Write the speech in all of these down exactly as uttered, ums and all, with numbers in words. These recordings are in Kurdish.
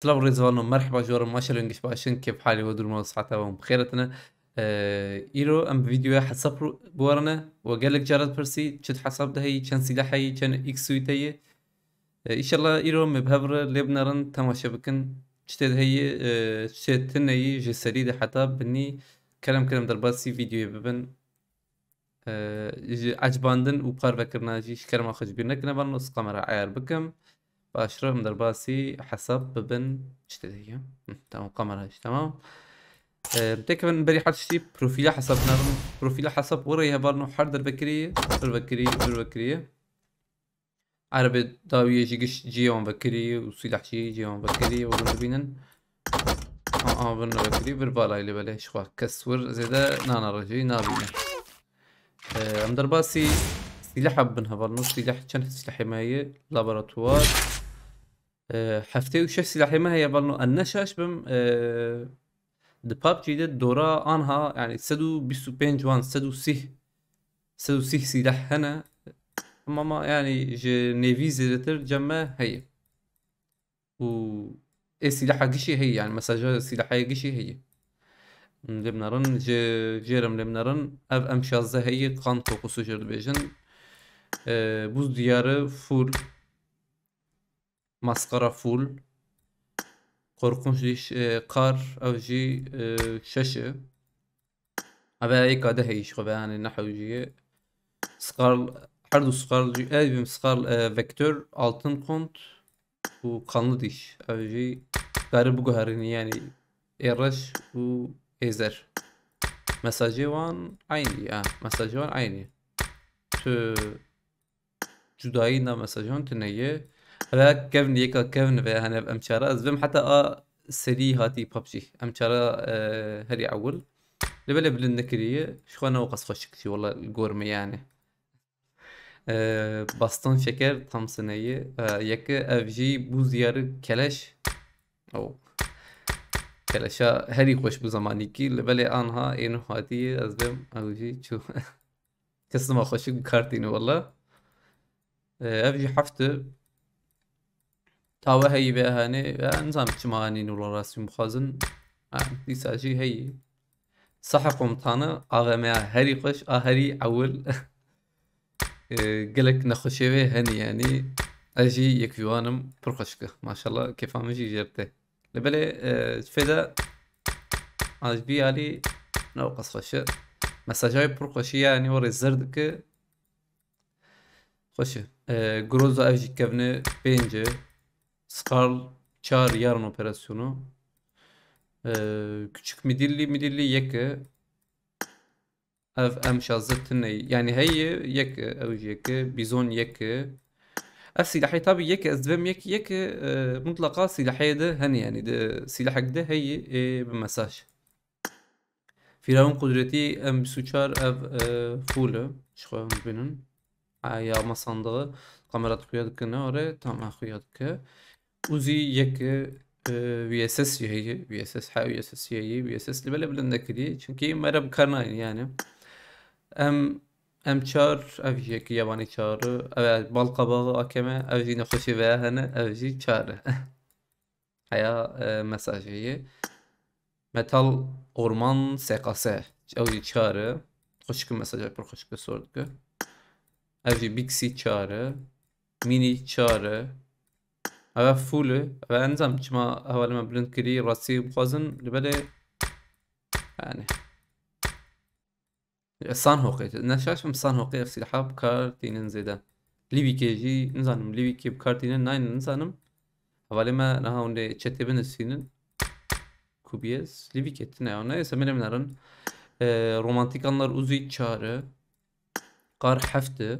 Silav rêz valno, merheba ji we re, maşallah hûn giş baş in, kêf halê we, duruma we, siheta we hûn bi xêr hatine. Ee, îro em bi vîdeoya hesab ru-, biwerine. We gelek cara dipirsî, çi di hesab de heyî, çend sîleh heyî, çend X suite heyî. Ee, înşallah îro me bi hev re lê binerin, temaşe bikin. Çi tê de heyî, e, çi tê tune yî, ji serî de heta binî. Kerem kerem derbasî vîdeoyê bibin. Ee, ji ecibandin û parvekirina jî ji kerema xwe ji bîr nekine, van wisa kamera eyar bikim. Baş re em derbasî hesab bibin. Çi tê de heye? Hı, tamam, kamera jî tamam. Ee, têkevin berî her tiştî profîla hesab narin. Profîla hesab were hevalno her dervekirî, dervekirî, dervekirî. Erebê dawiyê jî giş cihê wan vekirî û sîleh jî cihê wan vekirî, werin dibînin. A, a, bin vekirî, vir valayê lê belê, ji xwe kes wir zêde nana re jî nabîne. Ee, em derbasî sîleha bibin hevalno, sîleh, çend sîlehê me heye, laboratuwar. Ee, heftê û şeş sîlehê me heye hevalno, ez ne şaş bim, ee, di PUBG de dora anha, yani sed û bîst û pênc wan, sed û sî, sed û sî sîleh hene. Ama ma, yani ji nêvî zêdetir cem me heye. Û ê sîleha gişî heye, yani mesaja sîleha gişî heye. Lê binerin, ji jêrim lê binerin, ev M şazdeh heye, kan kokusu jê dibêjin. Ee, buz diyarı full. Maskara full. Korkunç diş, e, kar, ev jî, e, şeş e. Eve yeka de heyî ji xwe ve, yani ne hewcî ye. Scarl, her du Scarl jî, ev bim Scarl, e, vektör, altın kont û kanlı diş. Ev jî kari biguherînî, yani ê reş û ê zer. Mesajê wan eynî ya, mesajê wan eynî. Tu cudayî nav mesajan tune ye. Eve kevn yeka kevn ve, hani ev M çar, ez vim heta a serî hatî PUBG. M çar, e, herî ewil. Lê belê bilind nekiriye. Ji xwe ne o qas xweşik jî, wala li gor me yani. E, baston şeker tam sineye. E, yeki ev jî buz diyarı keleş. O. Keleşa herî xweş bu zamanî kî. Lê belê anha êno hatiye, ez vim ew jî çû. Kesima xweşik bi kar tîne wala. Ee, ev jî heft e. Tawe heyî vê hanê, ya nizanim çima anîn wala rastî bixwazin. Ha, dîsa jî heyî. Saha komutanı A V M ya herî xweş, a herî ewil. Ee, gelek nexweşê vê henî yani. Ez jî yek ji wan im, pir xweşik e. Maşallah, kêfa min jî jê re tê. Lê belê, e, fêde a ji vî alî ne o qas xweş e. Mesajayê pir xweş e, yani were zer dike. Xweş e. E, Groza ev jî kevne pênc e. Scarl çar yarın operasyonu. E, küçük midilli, midilli yek e. Ev M şazdeh tune, yani heye yek e, ew jî yek e, Bizon yek e. Ev sîlahê tabi yek e, ez divêm yek, yek e, e, mutlaqa sîlahê de hene, yani de sîlahek de heye, e, bi mesaj. Firavun Kudreti M bîst û çar ev, e, full e, ji xwe hûn dibînin. Ha, ya me sandığı, kamera xuya dikine, ore, tam xuya dike. Uzi yek, e, V S S jî heye, V S S, ha, V S S jî heye, V S S li belê bilind nekiriye, çünkü me re bi kar nayên yani. M, M çar, ev jî yek yabanî çar, ev balqabağı A K M, ev jî nexweşê veya hene, ev jî çar. Heya, e, mesajê ye. Metal Orman S K S. Ew jî çar e. Xweşik e, mesaja pir xweşik e, sor dike. Ev jî Big C çar e. Mini çar e. Ev full e. Ev nizam çima hevalê me bilind kirî, rastî bixwazin, li belê yani. Sanhokê, ne şaş bim, Sanhokê ev sîlaha bi kar tînin zêde. Livîkê jî, nizanim, Livîkê bi kar tînin, naynin, nizanim. Hevalê me niha hûn dê çetê binivîsînin. Kubiyez, Livîkê tine ya, neyse, me lê binerin. Ee, Romantik Anlar Uzi çar e. Kar heft e.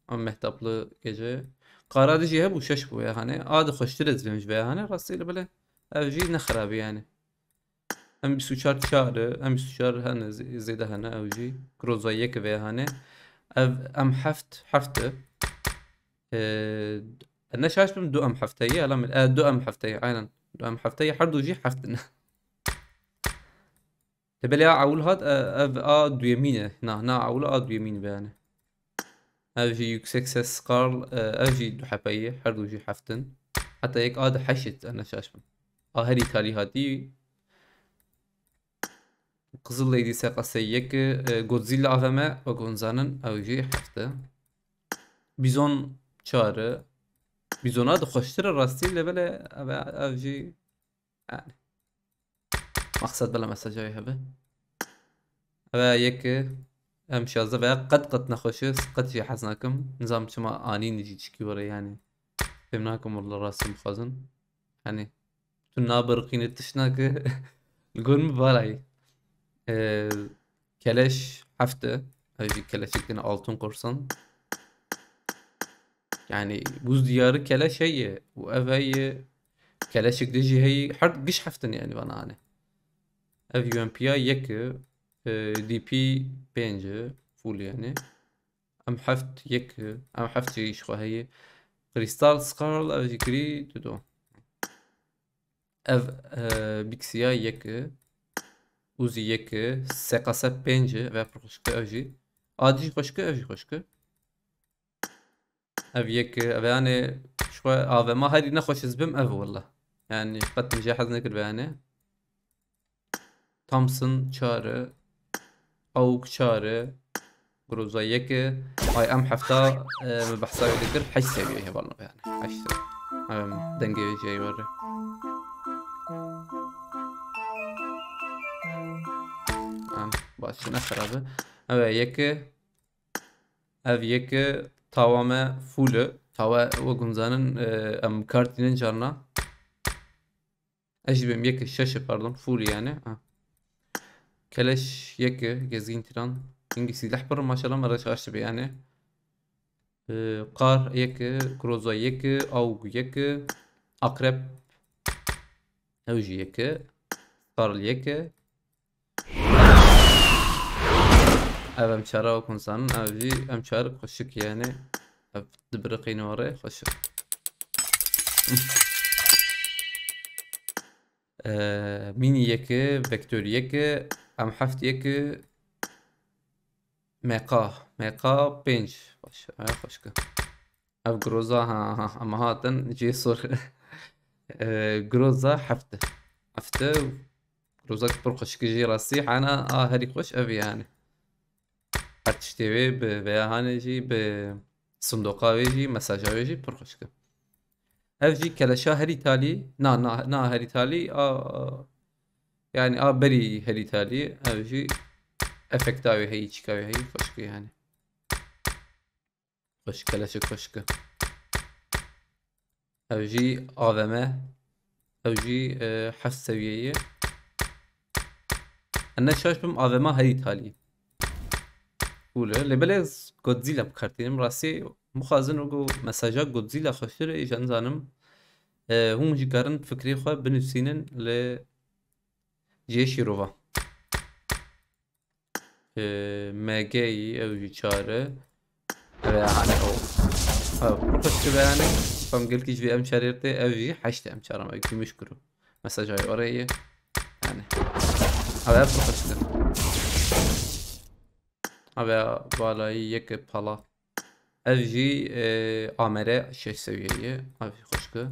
Am mehtaplı gece. Kara dijî hebû şeş bû ya hani. A di xweştir ez vêm ji vê hani. Rastî li bile ev jî ne xirabî yani. M bîst û çar çar e, M bîst û çar hene, zê-, zêde hene ew jî. Groza yek vê hene. Ev M heft, heft e. Ee, ne şaş bim, du M heft heye, ela min, e, du M heft heye, aynen. Du M heft heye, her du jî heft in. Te belê a ewil hat, e, ev a duyemîn e. Na, na ewil a duyemîn be yani. Ev jî yüksek ses Scarl, e, ev jî du hepeyî, her du jî heftin. Heta yek a di heşt, e, ne şaş bim. A herî talî hatî. Qizil Lady S K S yek, e, Godzilla A V M, wek hûn zanin, ew jî heft e. Bîzon çar e. Bîzona di xweştir e rastî, lê belê ev, ev jî, yani, maqsed bila mesaja wê hebe. Ev e yek e, em şazdeh ve qet qet nexweş e, qet jê hez nakim. Nizam çima anîn jî çikî were, yani. Fêm nakim wela rastî bixwazin. Hani, tu nabiriqîne tişt nake. Li gor min valayî. Ee, keleş heft e. Ev jî keleşek din altın korsan. Yani, buz diyarı keleş heye. Û ev heye. Keleşek de jî heye. Her giş heft in yani bana hani. Ev U M P ya yek e. Ee, D P pênc e. Full yani. Em heft yek, em heft jî ji xwe heye. Crystal Skull, ev jî kirî dido. Ev, e, Bixiya yek, Uzi yek, S K S pênc, ev pir xweşik e, ev jî. Adi jî xweşik e, ev jî xweşik e. Ev yek, ev yani ji xwe A V M herî nexweş ez bim, ev wela. Yani qet min jê hez nekir be yani. Thompson çar e, Aug çar e, Groza yek e. Ay, em hefta, e, me behsa wê dikir, heşt seviye hevalno yani. Heşt seviye. Em dengê wê jê were. Em baş ne xerabe. Ev yek e. Ev yek e. Tawa me full e. Tawa wek hûn zanin, e, em kartînin carna. Ez jî bêm yek e, şeş e, pardon, full yani. Ha. Keleş yek e, Gezgin Tiran. Hingî sîleh pir maşallah, me reş aşt be yani. Ee, Qar yek e, Groza yek e, Aug yek e, Akrep. Ew jî yek e. Karl yek e. Ev em çara wek hûn zanin, ev jî em çar xweşik yani. Ev dibiriqîne were, xweş e. Ee, Mini yek e, Vector yek e, em heft yek e, M K, M K pênc. Baş, ev xweşik e. Ev Groza, ha, ha, em hatin jê sor. Ee, Groza heft e. Heft e, Groza pir xweşik e jî rastî, hana a herî xweş ev e yani. Her tiştê wê bi veya hanê jî, bi sindoqa wê jî, mesaja wê jî pir xweşik e. Ev jî keleşa herî talî, na, na, na herî talî, a, yani a berî herî talî, ev jî efekta wê heyî, çîka wê heyî, xweşik e yani. Xweşik, keleşek xweşik e. Ev jî A V M. Ew jî, e, heft seviyeyê. Ene şaş bim, A V M herî talî. Cool e. Lê belê Godzilla bi kar tînim. Rastî bixwazin wekû mesaja Godzilla xweştir e, îjan zanim. E, hûn jî karin fikrê xwe binusînin li cihê şîrova. Ee, M G yî, ew jî çar e. Ev e, yani o. Ev, pir xweş dibe yani. Tam gelkî ji vê em çarê tê, ev jî heşt e, em çara me gümüş kuru. Mesaja wê orê ye. Yani. Ev, ev pir xweş dibe. Ev e, balayî yek e pala. Ev jî, e, A M R şeş seviye ye. Ev jî xweş e.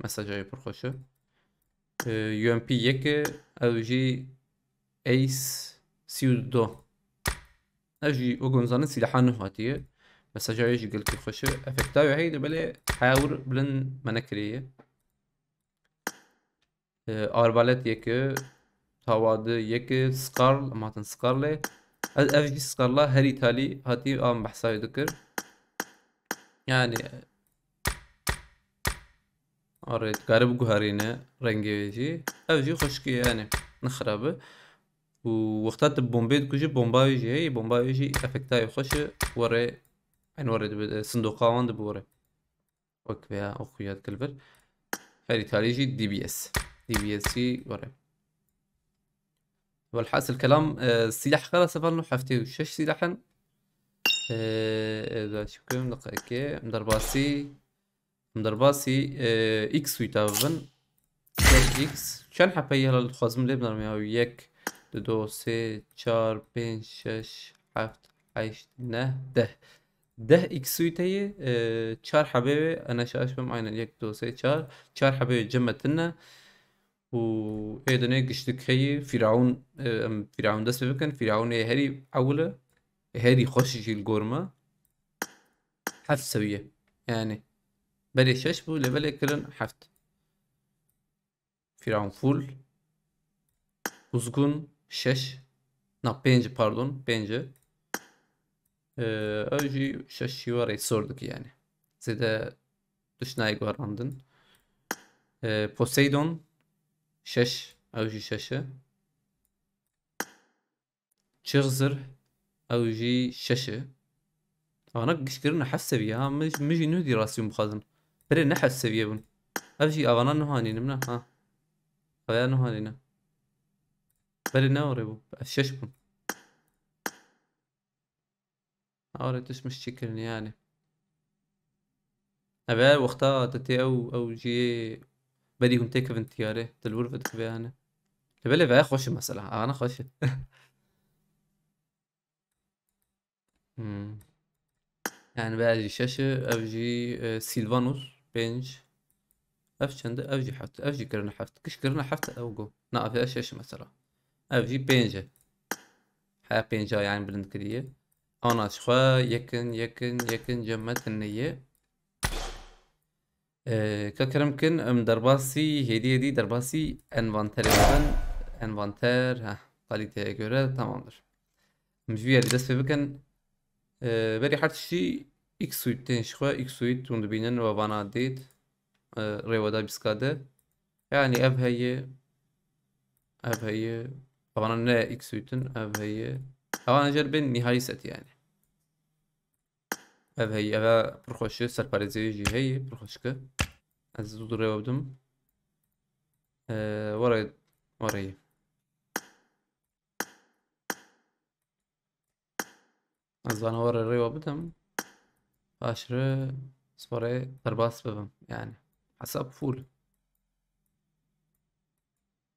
Mesaja wê pir xweş e. E, U M P yek e, ew jî Ace sî û du. Ev jî wek hûn zanin sîleha nû hatiye. Mesaja wê jî gelkî xweş e. Efekta wê heye de belê heya wir bilind me nekiriye. E, arbalet yek e, tawadi yek e, Skarl, em hatin Skarlê. Ev, ev jî Skarla herî talî hatî, em behsa wê dikir. Yani, arê, dikare biguherîne rengê wê jî. Ev jî xweşik e yani, ne xirab e. Û wexta tu bombê dikujî, bomba wê jî heye, bomba wê jî efekta wê xweş e, were, yani were dibe, sindoqa wan dibe were. Wek veya o xuya dikil vir. Herî talî jî D B S. D B S jî were. Welhasil kelam, e, sîleh xelas e, van heftê û şeş sîleh in. E, ez çi bikim, deqeyekê, em derbasî, em derbasî, e, X suite bibin. Dört X. Çend hepeyî hela dixwazim lê binerim ya? Yek, du, sê, çar, pênc, şeş, heft, heşt, neh, deh. Deh X suite ye, e, çar hebê wê, ene şaş bim, aynen, yek, du, sê, çar. Çar hebê wê cem me tune. Û ê dinê giştik heye, Fîraun, e, em Fîraun dest pê bikin. Fîraun ê herî ewil e. Herî xweş jî li gor me. Heft sewiye. Yani berê şeş bû, lê belê kirin heft. Fîraun full. Kuzgun şeş. Na, pênc, pardon, pênc e. Ee, ew jî şeş şî we rê sor dike yani. Zêde tişt nayê guherandin. Ee, Poseidon şeş, ew jî şeş e. Çixzir, ew jî şeş e. Ana giş kirine heft seviye ha, min, min jî nuh dî rastî bixwazin. Berê ne heft seviye bûn. Ev jî avana nuh anînim ne ha. Ev ya nuh anîne. Berê ne orê bû. Ev şeş bûn. Orê tişt mişt çêkirin yani. Ev her wexta te tê ew, ew jî berî hûn têkevin tiyarê. Dil wir ve dikeve yani. Lê belê ve xweş e mesela. Ana xweş e. Hmm. Yani ve jî şeş e, ev jî, e, Sylvanus pênc. Ev çend e? Ev jî heft. Ev jî kirine heft. Giş kirine heft ew go. Na, ev şeş e mesela. Ev jî pênc e. Heya pênca yani bilind kiriye. Ana ji xwe yekin, yekin, yekin cem me tune ye. Ee, ka kerem kin, em derbasî, hêdî hêdî derbasî envanterê bibin. Envanter, heh, kaliteye göre tamamdır. Em ji vî yerî dest pê bikin. Ee, berî her tiştî X suite tên ji xwe, X suite hûn dibînin we vana dît. Ee, rêweda bîska de. Yani ev heye, ev heye. Evana ne X suite in, ev heye. Evana jêr bên nihayî set yani. Ev heye, eve pir xweş e, serparêzê jî heye, pir xweşik e. Ez zû rêwe bidim. Ee, were, were ye. Ez vana were rêwe bidim. Paşre swarê derbas bibim yani. Hesab full.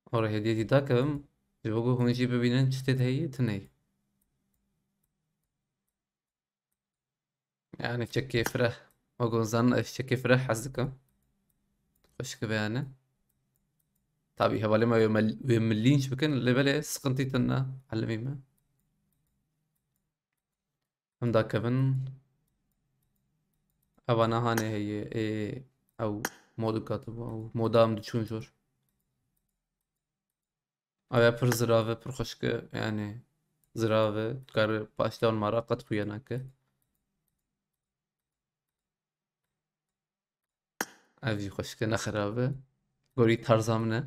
Were hêdiyetî dakevim. Ji bo ku hûn jî bibînin çi tê de heye, tune ye. Yani çekê fireh. O gonzan ez çekê fireh hez dikim. Xweşik be yani. Tabii hevalê me wê me, wê min lînç bikin, lê belê sıkıntı tune, elimî me. Em dakevin. Eva nahane heye, ê, ew modu katibû, ew moda em diçûn jor. Ew ya pir zirav e, pir xweşik e, yani zirav e, dikare paşta wan mara qet xuya nake. Ev jî xweşik e, ne xerab e. Gorî tarza min e.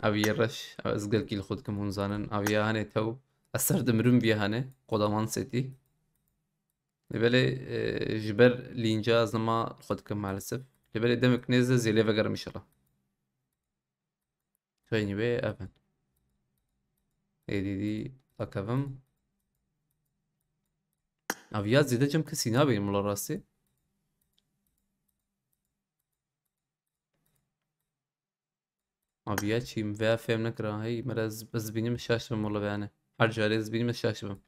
Ev yê reş, ev ez gelkî li xwe dikim, hûn zanin. Ev ya hanê tew, ez ser dimirim viya hanê, qodaman setî. Lê belê, e, ji ber lînca ez nema xwe dikim maalesef. Lê belê demek nêz de zêlê vegerim inşallah. Xeynî wê ev in. Êdî dî dakevim. Ev ya zêde cem kesî nabînim wila rastî. Abi ya çî, min vêya fêm nekira. Hey, min ez, ez bînim şaş dibim wele vêyane. Her carê ez bînim ez şaş dibim.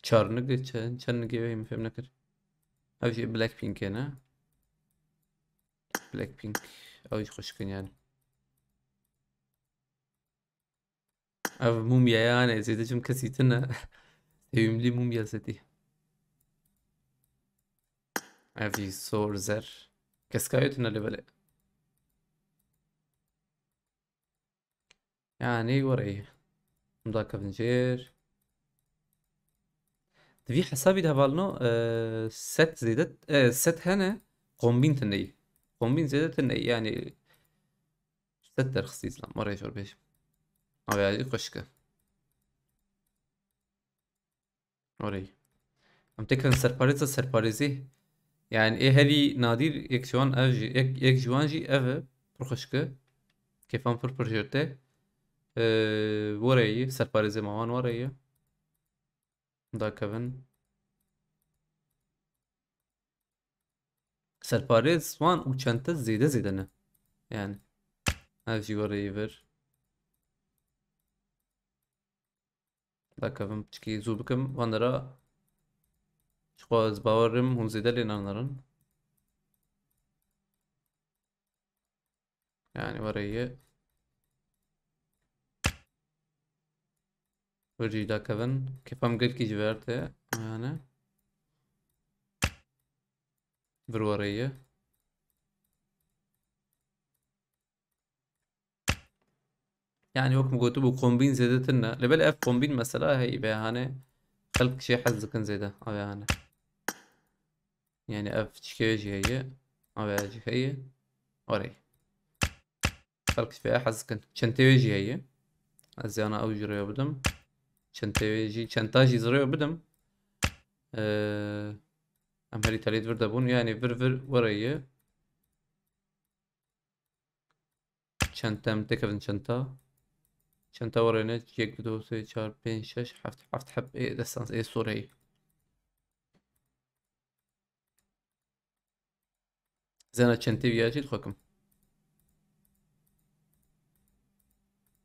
Çar nigê, çend, çend nigê wê min fêm nekir. Ev jî Blackpink ne? Blackpink. Ew jî xweşik in yani. Ev mumya yani zêde cim kesî tune. Sevimli mumya setî. Ev jî sor zer. Keskayo tune lê belê. Yani were. Hûn dakevin jêr. Di vî hesabî de hevalino, e, set zêde, e, set hene, kombîn tune yî. Kombîn zêde tune yî, yani set derxistî zilam, were jor bêjim. Avê jî xweşik e. Orey. Em têkevin serparêza serparêzî. Yani ê herî nadîr yek ji wan ev jî, yek, yek ji wan jî ev e. Pir xweşik e. Kêfan pir pir jêr tê. Ee, were yî, serparêzê ma wan were yî. Dakevin. Serparêz wan û çente zêde zêde ne. Yani. Ev jî were yî vir. Dakevim piçkî zû bikim. Van dera ji xwe ez bawer im hûn zêde lê nanerin. Yani were ye. Vir jî dakevin. Kêfa min gelkî ji vê re tê. Yani. Vir were ye. Yani wek min gotibû kombîn zêde tune. Lê belê ev kombîn mesela hey vê hanê xelk jê hez dikin zêde. Ev yani. Yani ev çikê jî heye. Ev jî heye. Orey. Xelk ji vê hez dikin. Çentê wê jî heye. Ez yana ew ji rêya bidim. Çentê wê jî, çenta jî ji rêya bidim. Ee, em herî telê vir de bûn. Yani vir vir were ye. Çenta em têkevin çenta. Çenta were ne? Yek, du, sê, çar, pênc, şeş, heft, heft heb ê destan ê soreyî. Zena çentê viya jî dixwekim.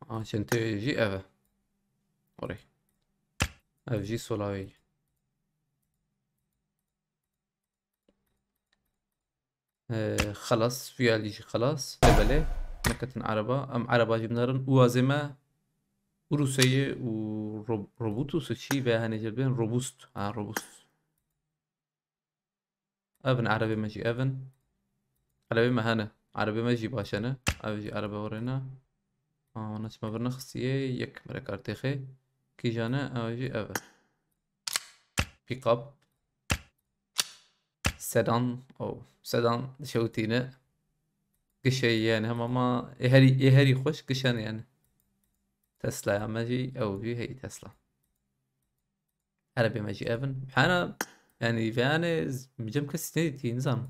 Aa, çentê jî ev e. Orey. Ev jî sola wê. Ee, xelas, viya jî xelas. Lê belê, neketin ereba. Em ereba jî binarin. Û wazê me Uruseyê û Rob-, Robutus çî ve hene jê bên? Robust. Ha, robust. Ev in erebê me jî ev in. Erebê me hene. Erebê me jî baş hene. Ev jî erebe orê ne. Aa, wana çima vir nexistiyê? Yek mere kartêxê. Kîjane, ev jî ev e. Pick up. Sedan. Oh, sedan dişewtîne. Gişeyî yani hem ama ê herî, ê herî xweş gişen yani. Tesla ya me jî, ew jî heyî Tesla. Erebê me jî ev in. Hena, yani, veyane, mi cem kesî nedîtî, nizanim.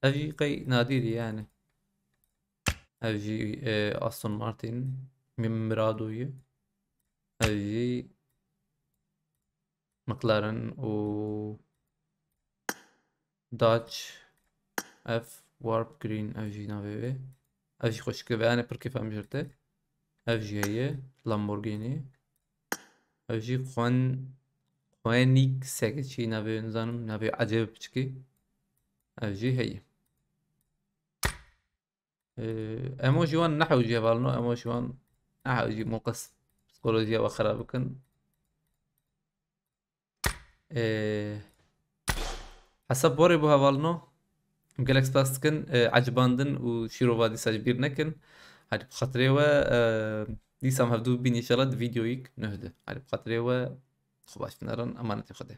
Ev jî qey nadîrî yani. Ev jî, e, Aston Martin, Mi-, Miradoyî. Ev jî McLaren û Dodge F Warp Green, ev jî navê wê. Ev jî xweşik e, veyane pir kêfa min jê re tê. Ev jî heye, Lamborghini. Ev jî Koen-, Koenigsegg çi navê wê nizanim, navê ecêb piçikî. Ev jî heye. Ee, emo jî wan nehewcî hevalno, emo jî wan nehewcî moqes psikolojiya we xerab bikin. Ee, hesab borê bû hevalno. Em gelek spas dikin. Ee, ecibandin û şîrova dîsa ji bîr nekin. Hadi bi xatirê we, ee, dîsa em hevdû bîn înşallah di vîdeoyîk nuh de. Hadi bi xatirê we, xwe baş binarin, emanetê Xwedê.